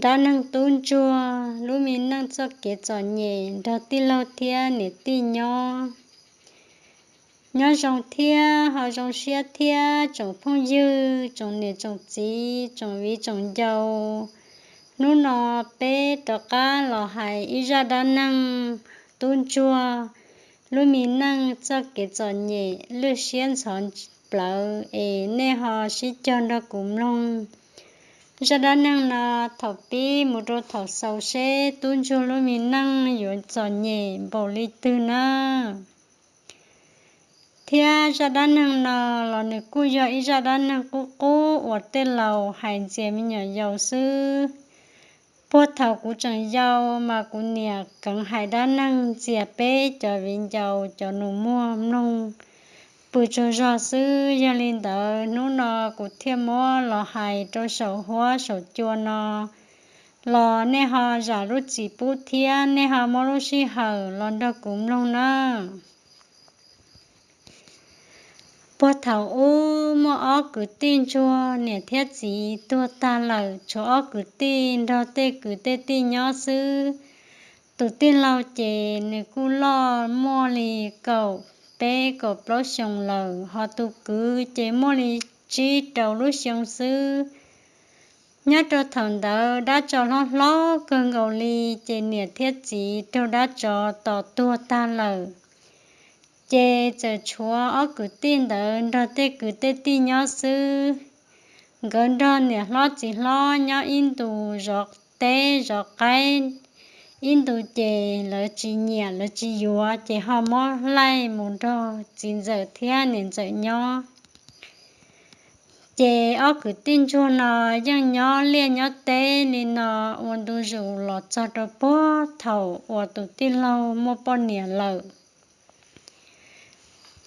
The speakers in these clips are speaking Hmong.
Dab neeg tub ntsuag lub me neej txoj kev txom nyem nrog tij laug thiab niam tij nyob. Nyob zoo thiab ho zoo siab thiab tsoom phooj ywg, tsoom niam tsoom txiv, tsoom viv tsoom ncaus. Hnub no peb rov qab los hais ib zaj dab neeg tub ntsuag lub me neej txoj kev txom nyem lwj siab ntxhov plawv es nej ho sib cog nrog kuv mloog. Zaj dab neeg no thaum pib mus rau thaum xaus seb tub ntsuag lub me neej yuav txom nyem npaum li twg na. Thiab zaj dab neeg no los nws kuj yog ib zaj dab neeg qub qub uas tej laus hais ntxias me nyuam yaus xwb. Puag thaum kuv tseem yau mas kuv niam keev hais dab neeg ntxias peb cov viv ncaus cov nus muag mloog pw tsaug zog xwb. Yog li ntawd hnub no kuv thiaj muab los hais rau saum huab saum cua no los nej ho zam lub txim pub thiab nej ho muab lub sij hawm los nrog kuv mloog nawb. Puag thaum ub muaj ob kwv tij ntsuag niam thiab txiv tuag tag lawm, tshuav ob kwv tij nrog tej kwv tej tij nyob xwb. Tus tij laug ces nws kuj loj muaj li kaum peb kaum plaub xyoos lawm, ho tus kwv ces muaj li tsib rau lub xyoo xwb. Nyob rau thaum ntawd dab tsov hlob hlob kawg nkaus li, ces niam thiab txiv raug dab tsov tom tuag tag lawm. Ces txawm tshuav ob kwv tij ntawd nrog tej kwv tej tij nyob xwb. Nkawd nrog niam hlob txiv hlob nyob ib ntus zov teb zov qaib, ib ntus ces lawv tsis nyiam lawv tsis yuav ces ho muab laij mus nrog txiv ntxawm thiab niam ntxawm nyob. Ces ob kwv tij ntsuag no yeej nyob liaj nyob teb li no ua ntu zus los txog rau puag thaum uas tus tij laug muaj poj niam lawm.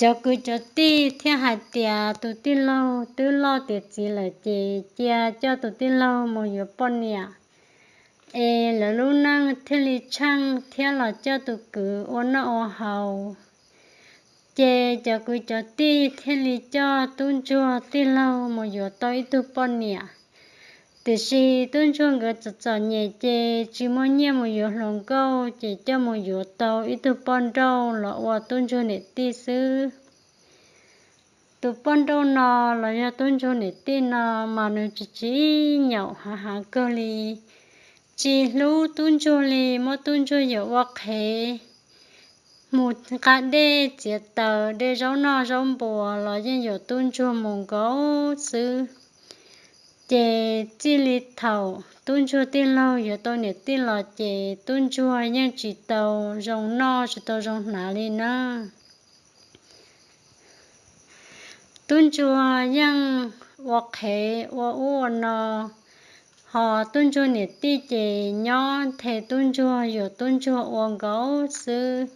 Cov kwv cov tij thiaj hais tias tus tij laug twb loj tiav txiv lawm ces cia coj tus tij laug mus yuav poj niam es lawv lub neej thiaj li tsheej thiab los coj tus kwv ua noj ua haus. Ces cov kwv cov tij thiaj li coj tub ntsuag tij laug mus yuav tau ib tug poj niam. Tiam sis tub ntsuag nkawd txom txom nyem ces tsis muaj nyiaj mus yuav hluas nkauj ces coj mus yuav tau ib tug poj nrauj los ua tub ntsuag niam tij xwb. Tus poj nrauj no los yog tub ntsuag niam tij no mas nws tsis tsim nyog hav hav kawg li, tsis hlub tub ntsuag li, muab tub ntsuag yuam ua qhev. Mus nqa dej txiav taws, de zaub noj zaub npua los yeej yuam tub ntsuag mus nkaus xwb. Ces txij li thaum tub ntsuag tij laug yuav tau niam tij los ces tub ntsuag yeej tsis tau zoo noj tsis tau zoo hnav li na. Tub ntsuag yeej ua qhev ua ub ua no, ho tub ntsuag niam tij ces nyob nthe tub ntsuag yuam tub ntsuag ua nkaus xwb.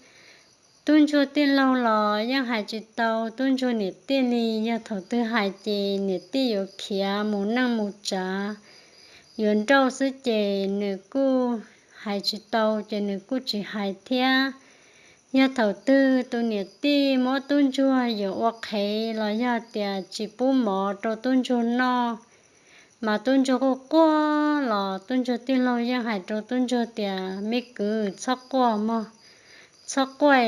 Tub ntsuag tij laug los yeej hais tsis tau tub ntsuag niam tij li, yog thaum twg hais ces niam tij yuav khiav mus neej mus tsav, yuav nrauj xwb ces nws kuj hais tsis tau ces nws kuj tsis hais thiab. Yog thaum twg tus niam tij muab tub ntsuag yuam ua qhev los yog tias tsis pub mov rau tub ntsuag noj, mas tub ntsuag quaj quaj los tub ntsuag tij laug yeej hais rau tub ntsuag tias, me kwv, txhob quaj mog, txhob quaj,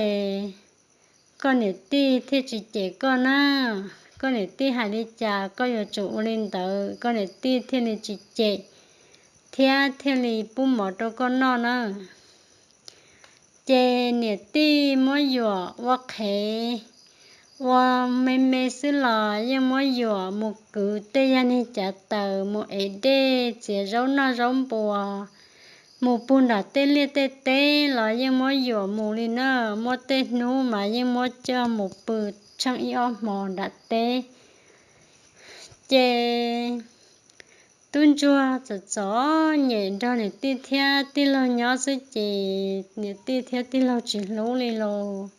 koj niam tij thiaj tsis cem koj na. Koj niam tij hais li cas koj yuav tsum ua li ntawd, koj niam tij thiaj li tsis cem thiab thiaj li pub mov rau koj noj na. Ces niam tij muab yuam ua qhev, ua me me xwb los yeej muab yuam mus kwv tej yag niag cav taws, mus ev dej, txiav zaub noj zaub npua, mus pug nram tej liaj tej teb los yeej muab yuam mus li na. Muaj tej hnub mas yeej muab coj mus pw tsheej ib ob hmo nram teb. Ces tub ntsuag txom txom nyem nrog niam tij thiab tij laug nyob xwb ces niam tij thiab tij laug tsis hlub li los.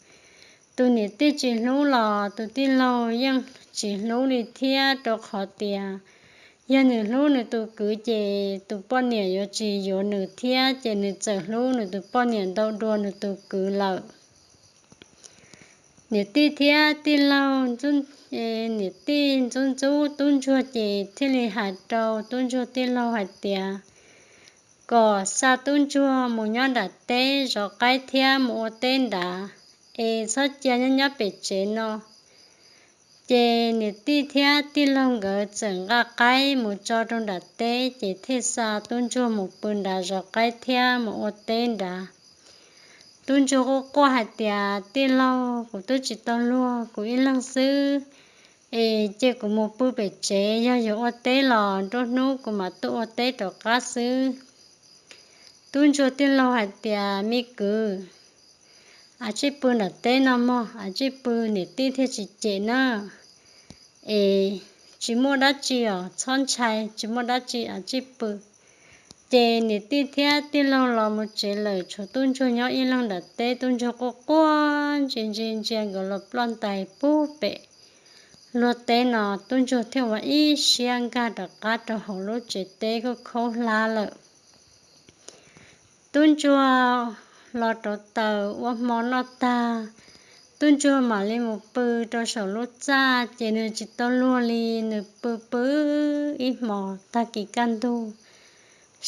Tus niam tij tsis hlub los tus tij laug yeej tsis hlub li thiab, rau qhov tias yog nws hlub nws tus kwv ces tus poj niam yuav tsis yuav nws thiab, ces nws txawm hlub nws tus poj niam ntau dua nws tus kwv lawm. Niam tij thiab tij laug, niam tij ntxub ntxub tub ntsuag ces thiaj li hais rau tub ntsuag tij laug hais tias, kom xa tub ntsuag mus nyob nram teb zov qaib thiab mus ua teb nrad, es txhob cia nyob nyob pem tsev no. Ces niam tij thiab tij laug nkawd txawm nqa qaib mus tso rau nram teb, ces thiaj xa tub ntsuag mus pw nrad zov qaib thiab mus ua teb nrad. Tub ntsuag quaj quaj hais tias, Tij laug, kuv twb tsis tau luag, kuv ib leeg xwb, es cia kuv mus pw pem tsev, yog yuav ua teb los nruab hnub kuv mam tuaj ua teb rov qab xwb. Tub ntsuag tij laug hais tias, Me kwv, av tsij pw nram teb no mog, av tsij pw niam tij thiaj tsis cem na. Es tsis muaj dab tsi os, txhob ntshai, tsis muaj dab tsi, av tsij pw. Ces niam tij thiab tij laug los mus tsev lawm, tshuav tub ntsuag nyob ib leeg nram teb. Tub ntsuag quaj quaj ntsia ntsia ntsia nkawd los ploj ntais pub pem luag teb no, tub ntsuag thiaj ua ib siab nkag rov qab rau hauv lub tsev teb khaub khaub hlab lawm. Tub ntsuag los rauv taws ua hmo noj tag, tub ntsuag mam li mus pw rau saum lub txaj, ces nws tsis tau luag li, nws pw pw ib hmos tag kis kaj ntug.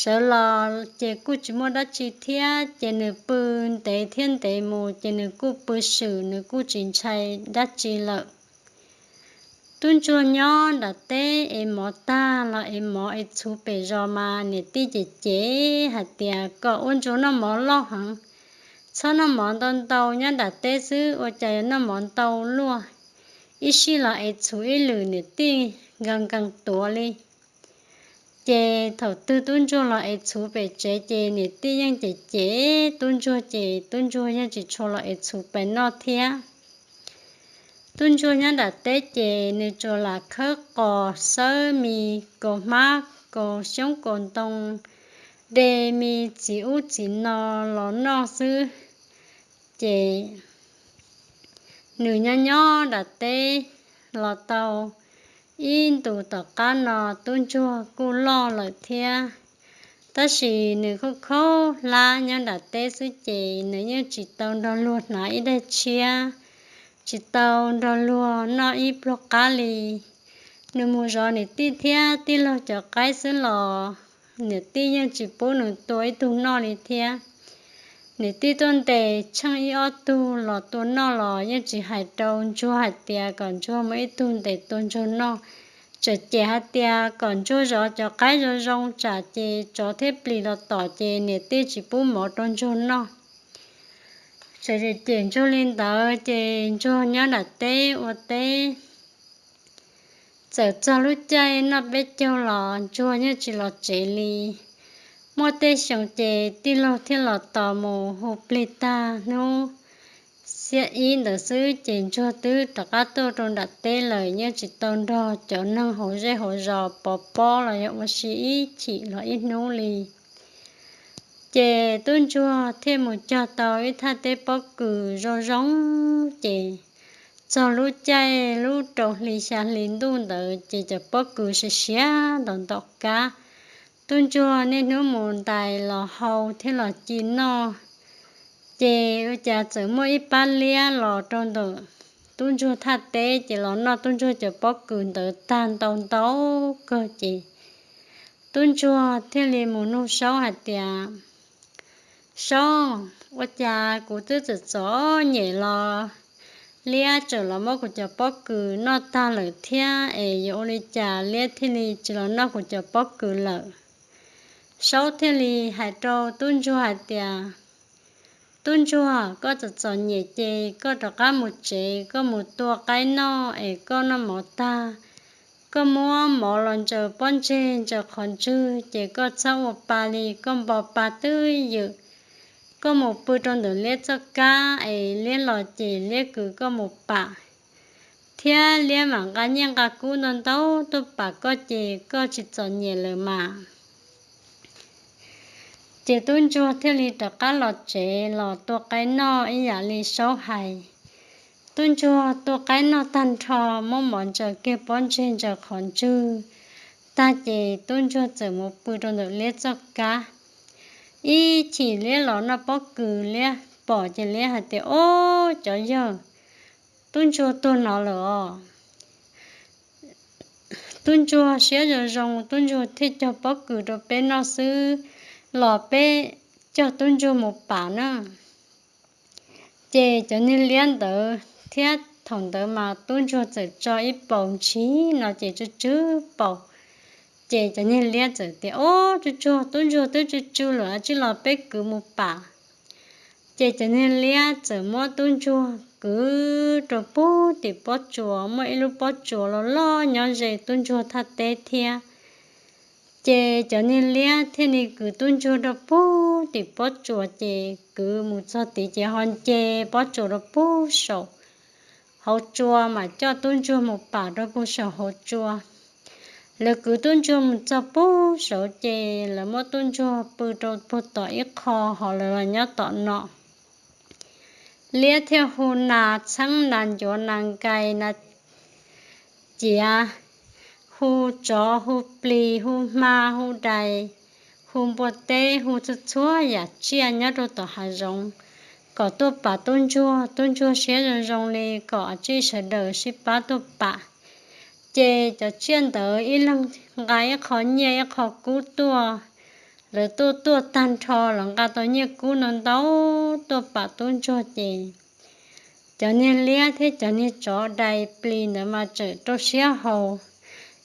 Sawv los ces kuj tsis muaj dab tsi thiab, ces nws pw ntev thiab ntev mus, ces nws kuj pw swm, nws kuj tsis ntshai dab tsi lawm. Tub ntsuag nyob nram teb ev mov tag los ev mov ev txhuv pem zos mas niam tij cem cem hais tias, Koj ua ntsuag noj mov loj heev, txhob noj mov ntau ntau, nyob nram teb xwb ua cas yuav noj mov ntau luaj, ib sij los ev txhuv ib lwm niam tij nkees nkees tuav li. Ces thaum twg tub ntsuag los ev txhuv pem tsev ces niam tij yeej cem cem tub ntsuag, ces tub ntsuag yeej tsis tshua los ev txhuv pem noj thiab. Tub ntsuag nyob nram teb ces nws tsuas lam khawb qos, xawb mis, kaus hmab, kaus xyoob, kaus ntoo, de mis txiv ub txiv no los noj xwb. Ces nws nyob nyob nram teb los tau ib ntus tom qab no, tub ntsuag kuj loj lawm thiab. Tab sis nws khaub khaub hlab nyob nram teb xwb ces nws yeej tsis tau nrog luag hnav ib daim tshiab, tsis tau nrog luag noj ib pluag qab li. Nws mus zov niam tij thiab tij laug cov qaib xwb los niam tij yeej tsis pub nws tua ib tug noj li thiab. Niam tij tuaj ntes tsheej ib ob tug los tua noj los yeej tsis hais rau ntsuag hais tias kom ntsuag muab ib tug ntes tua ntsuag noj. Tseem cem hais tias kom ntsuag zov cov qaib zoo zoo tsam ces tsov thiab plis los tom ces niam tij tsis pub mov rau ntsuag noj. Tseem cem ntsuag li ntawd ces ntsuag nyob nram teb ua teb. Txawm txog lub caij noj peb caug los ntsuag yeej tsis los tsev li. Muaj tej xyoo ces tij laug thiaj los tos mus hu plig tag hnub xiab ib ntawd xwb ces ntsuag twb rov qab tuaj rau nram teb lawm, yeej tsis tau nrog cov neeg hauv zej hauv zos pov pob los yog ua si ib chim los ib hnub li. Ces tub ntsuag thiaj mus cog tau ib thaj teb pob kws zoo zoo, ces txog lub caij lub rau hli xya hli ntuj ntawd ces cov pob kws siav siav ntaus ntaus kab. Tub ntsuag niaj hnub mus ntais los hau thiab los ci noj. Ces ua cas txawm muaj ib pab liab los rau ntawm tub ntsuag thaj teb ces los noj tub ntsuag cov pob kws ntawd tag ntau ntau kawg ces tub ntsuag thiaj li mus nug saub hais tias, Saub, ua cas kuv twb txom txom nyem los liab tseem los muab kuv cov pob kws noj tag lawm thiab es yuav ua li cas liab thiaj li tsis los noj kuv cov pob kws lawm? Saub thiaj li hais rau tub ntsuag hais tias, Tub ntsuag, koj txom txom nyem ces koj rov qab mus tsev, koj mus tua qaib noj es koj noj mov tag, koj muab mov los ntsaws pob ntseg ntsaws qhov ntswg ces koj txhob ua pa li, koj npo pa twb ywm. Koj mus pw rau ntawm liab txoj kab es liab los ces liab kwv koj mus pam, thiab liab mam nqa nyiaj nqa kub ntau ntau tuaj pam koj ces koj tsis txom nyem lawm mas. Ces tub ntsuag thiaj li rov qab los tsev los tua qaib noj ib yam li saub hais. Tub ntsuag tua qaib noj tag nrho, muab mov ntsaws kiag pob ntseg ntsaws qhov ntswg tag ces tub ntsuag txawm mus pw rau ntawm liab txoj kab. Ib chim liab los noj pob kws, liab pom ces liab hais tias, Ob, cov yawg, tub ntsuag tuag no lawm os. Tub ntsuag siab zoo zoo, tub ntsuag thiaj cog pob kws rau peb noj xwb. los peb coj tub ntsuag mus pam na. Ces cov niag liab ntawd thiab thaum ntawd mas tub ntsuag txawm tso ib paus ntshiv no ces tsw tsw paus. Ces cov niag liab txawm tias, Ob, tsw tsw, tub ntsuag twb tsw tsw lawm, tsij los peb kwv mus pam. Ces cov niag liab txawm muab tub ntsuag kwv rau pug tim pob tsuas, muaj ib lub pob tsuas los loj nyob ze tub ntsuag thaj teb thiab. Ces cov niag liab thiaj li kwv tub ntsuag rau pug tim pob tsuas, ces kwv mus txog tid ces ho nce pob tsuas rau pug saum hauv tsua mas coj tub ntsuag mus pam rau pug saum hauv tsua. Lawv kwv tub ntsuag mus txog pug saud ces lawv muab tub ntsuag pw rau pug tom ib qho, ho lawv los nyob tom no. Liab thiaj hu nas txheeb, nas ncuav, nas nkais, nas ciav, hu tsov, hu plis, hu hma, hu dais, hu npua teb, hu txhua txhua yam tsiaj nyob rau tom hav zoov kom tuaj pam tub ntsuag. Tub ntsuag siab zoo zoo li kom tsij sawv daws sib pab tuaj pam. Ces cov tsiaj ntawd ib leeg nqa ib qho nyiaj ib qho kub tuaj. Lawv tuaj tuaj tag nrho los nqa tau nyiaj kub no ntau tuaj pam tub ntsuag ces cov niag liab thiab cov niag tsov dais plis ntawd mas tseem rau siab haus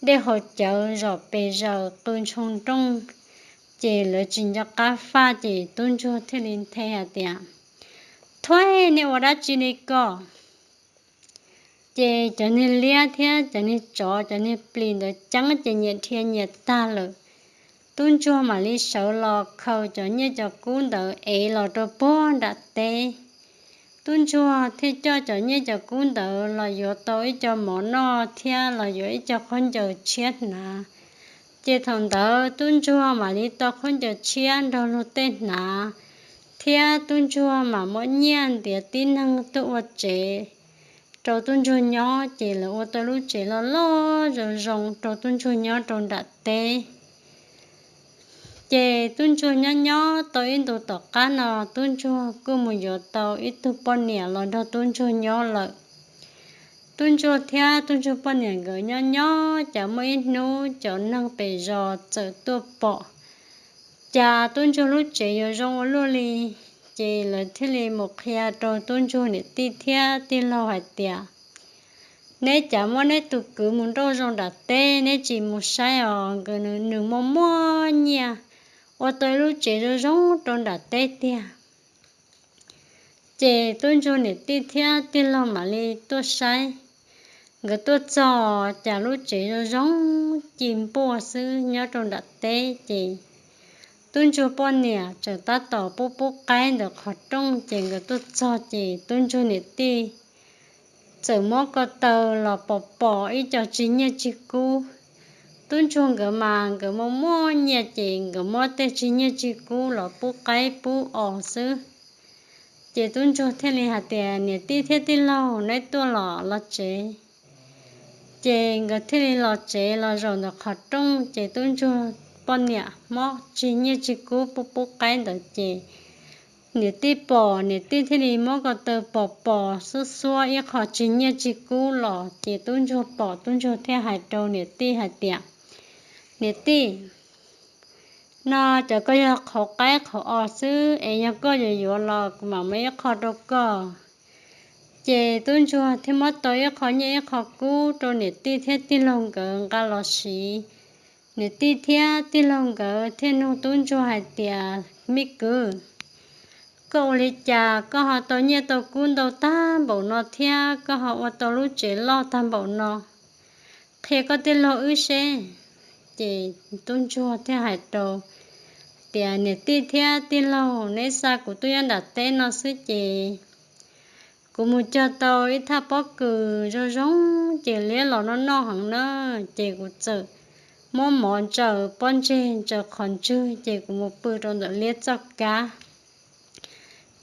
dej haus cawv zom pes zaws qw ntshoo nrooj. Ces lawv tsis nco qab faj ces tub ntsuag thiaj li nthe hais tias, Thuav, nej ua dab tsi li ko? Ces cov niag liab thiab cov niag tsov cov niag plis ntawd ceeb ces nyias dhia nyias tag lawm. Tub ntsuag mam li sawv los khaws cov nyiaj cov kub ntawd ev los rau puag nram teb. Tub ntsuag thiaj coj cov nyiaj cov kub ntawd los yuav tau ib co mov noj thiab los yuav ib co khaub ncaws tshiab hnav. Ces thaum ntawd tub ntsuag mam li tau khaub ncaws tshiab nrog luag tej hnav, thiab tub ntsuag mam muab nyiaj ntiav tib neeg tuaj ua tsev rau tub ntsuag nyob, ces lawv ua tau lub tsev loj loj zoo zoo rau tub ntsuag nyob rau nram teb. Ces tub ntsuag nyob nyob tau ib ntus tom qab no, tub ntsuag kuj mus yuav tau ib tug poj niam los nrog tub ntsuag nyob lawm. Tub ntsuag thiab tub ntsuag poj niam nkawd nyob nyob, cas muaj ib hnub cov neeg pem zos txawm tuaj pom cas tub ntsuag lub tsev yuav zoo ua luaj li. Ces lawv thiaj li mus qhia rau tub ntsuag niam tij thiab tij laug hais tias, Neb cas muab neb tus kwv mus nrauj zoo nram teb, neb tsis mus saib os, nws muaj muaj nyiaj, ua tau ib lub tsev zoo zoo rau nram teb tiag. Ces tub ntsuag niam tij thiab tij laug mam li tuaj saib. Nkawd tuaj txog cas lub tsev zoo zoo ci npuaj xwb nyob rau nram teb. Ces tub ntsuag poj niam tseem tab tom pub pub qaib ntawm qhov rooj, ces nkawd tuaj txog ces tub ntsuag niam tij txawm muab ko taw los pom pom ib co tsis nyiaj tsis kub. Tub ntsuag nkawd mas nkawd muaj muaj nyiaj ces nkawd muab tej tsis nyiaj tsis kub los pub qaib pub os xwb. Ces tub ntsuag thiaj li hais tias, Niam tij thiab tij laug, neb tuaj los los tsev. Ces nkawd thiaj li los tsev los zaum ntawm qhov rooj, ces tub ntsuag poj niam muab tsis nyiaj tsis kub pub pub qaib ntawd ces niam tij pom, niam tij thiaj li muab ko taw pom pom xuab xuab ib qho tsis nyiaj tsis kub los, ces tub ntsuag pom tub ntsuag thiaj hais rau niam tij hais tias, Niam tij, no cov ko yog qhauv qaib qhauv os xwb es yog koj yuav yuav los kuv mam muab ib qho rau koj. Ces tub ntsuag thiaj muab tau ib qho nyiaj ib qho kub rau niam tij thiab tij laug nkawd nqa los siv. Niam tij thiab tij laug nkawd thiaj nug tub ntsuag hais tias, Me kwv, koj ua li cas koj ho tau nyiaj tau kub ntau tag npaum no thiab koj ho ua tau lub tsev loj tag npaum no? Qhia koj tij laug wb seb. Ces tub ntsuag thiaj hais rau tias, Niam tij thiab tij laug, neb xa kuv tuaj nyob nram teb no xwb ces kuv mus cog tau ib thaj pob kws zoo zoo, ces liab los noj noj heev na, ces kuv txawm muab mov ntsaws pob ntseg ntsaws qhov ntswg ces kuv mus pw rau ntawm liab txoj kab.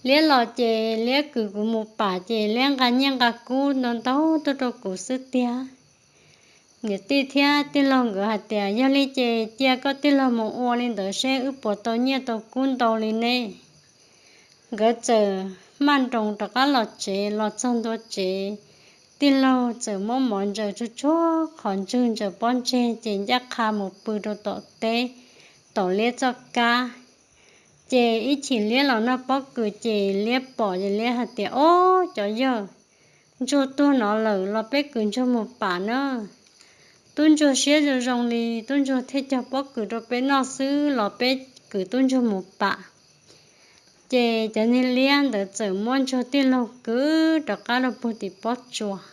Liab los ces liab kwv kuv mus pam ces liab nqa nyiaj nqa kub ntau ntau tuaj rau kuv xwb tiag. Niam tij thiab tij laug nkawd hais tias, Yog li ces cia koj tij laug mus ua li ntawd seb wb puas tau nyiaj tau kub ntau li ne. Nkawd txawm maj nroos rov qab los tsev, los txog ntua tsev, tij laug txawm muab mov ntsaws tsuag tsuag qhov ntswg ntsaws pob ntseg ces ncaj qha mus pw rau tom teb, tom liab txoj kab. Ces ib chim liab los noj pob kws ces liab pom ces liab hais tias, Ob, cov yawg, ntsuag tuag no lawm los peb kwv ntsuag mus pam na. Tub ntsuag siab zoo zoo li, tub ntsuag thiaj cog pob kws rau peb noj xwb los peb kwv tub ntsuag mus pam. Ces cov niag liab ntawd txawm muab ntsuag tij laug kwv rov qab rau puag tim pob tsuas.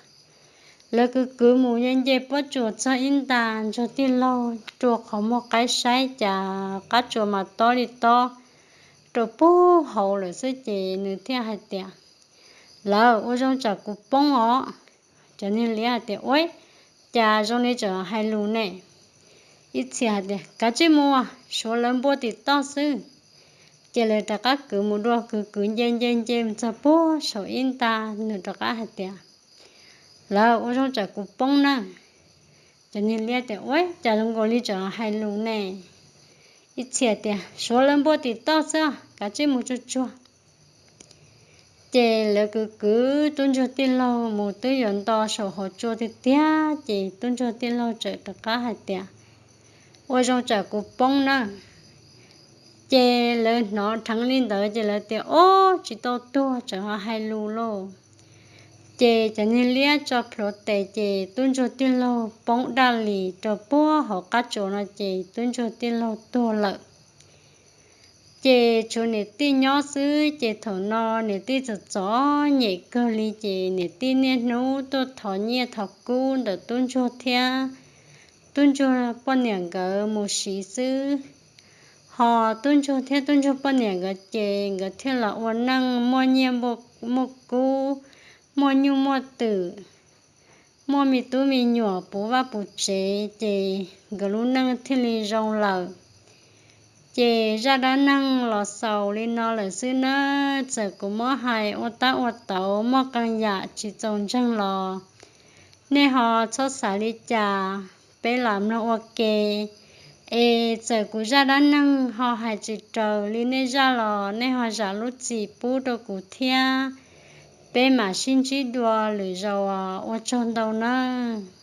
Lawv kwv kwv mus nce nce pob tsuas txog ib nta, ntsuag tij laug rua qhov muag qaib saib cas qab tsuas mas tob li tob rau puag hauv lawm xwb ces nws thiaj hais tias, Lawv, ua zoo tsam kuv poob os. Cov niag liab hais tias, Ua cas zoo li tsam hais lus ne? Ib txhia hais tias, Kav tsij mus, suav lawv npua tim toj xwb. Ces lawv rov qab kwv mus dua, kwv kwv nce nce nce mus txog puag saum ib nta, nws rov qab hais tias, Lawv, ua zoo tsam kuv poob na. Cov niag liab tias, Ua cas zoo nkaus li tsam hais lus ne? Ib txhia tias, Suav lawv npua tim toj xwb, kav tsij mus tsuag tsuag. Ces lawv kwv kwv tub ntsuag tij laug mus twb yuav nto saum hauv tsua tiag tiag ces tub ntsuag tij laug txawm rov qab hais tias, Ua zoo tsam kuv poob na. Ces lawv hnov dheev li ntawd ces lawv tias, Ob, tsis tau tuag, tsam ho hais lus lauj. Ces cov niag liab tso plhuav tes ces tub ntsuag tij laug poob daj lis rau puag hauv qab tsuas no ces tub ntsuag tij laug tuag lawm. Ces tshuav niam tij nyob xwb ces thaum no niam tij txom txom nyem kawg li ces niam tij niaj hnub tuaj thov nyiaj thov kub ntawm tub ntsuag thiab tub ntsuag poj niam nkawd mus siv xwb. Ho tub ntsuag thiab tub ntsuag poj niam nkawd ces nkawd thiaj los ua neej muaj nyiaj muaj kub, muaj nyuj muaj twm, muaj me tub me nyuam puv vaj puv tsev ces nkawd lub neej thiaj li zoo lawm. Ces zaj dab neeg los xaus li no lawm xwb nawb. Txawm kuv muab hais ua tab ua tauv muaj qee yam tsis txaus ntseeg los nej ho txhob xav li cas, peb lam mloog ua ke. Es txawm kuv zaj dab neeg ho hais tsis raws li nej zaj los nej ho zam lub txim pub rau kuv thiab. Peb mam sib ntsib dua lwm zaus, ua tsaug ntau nawb.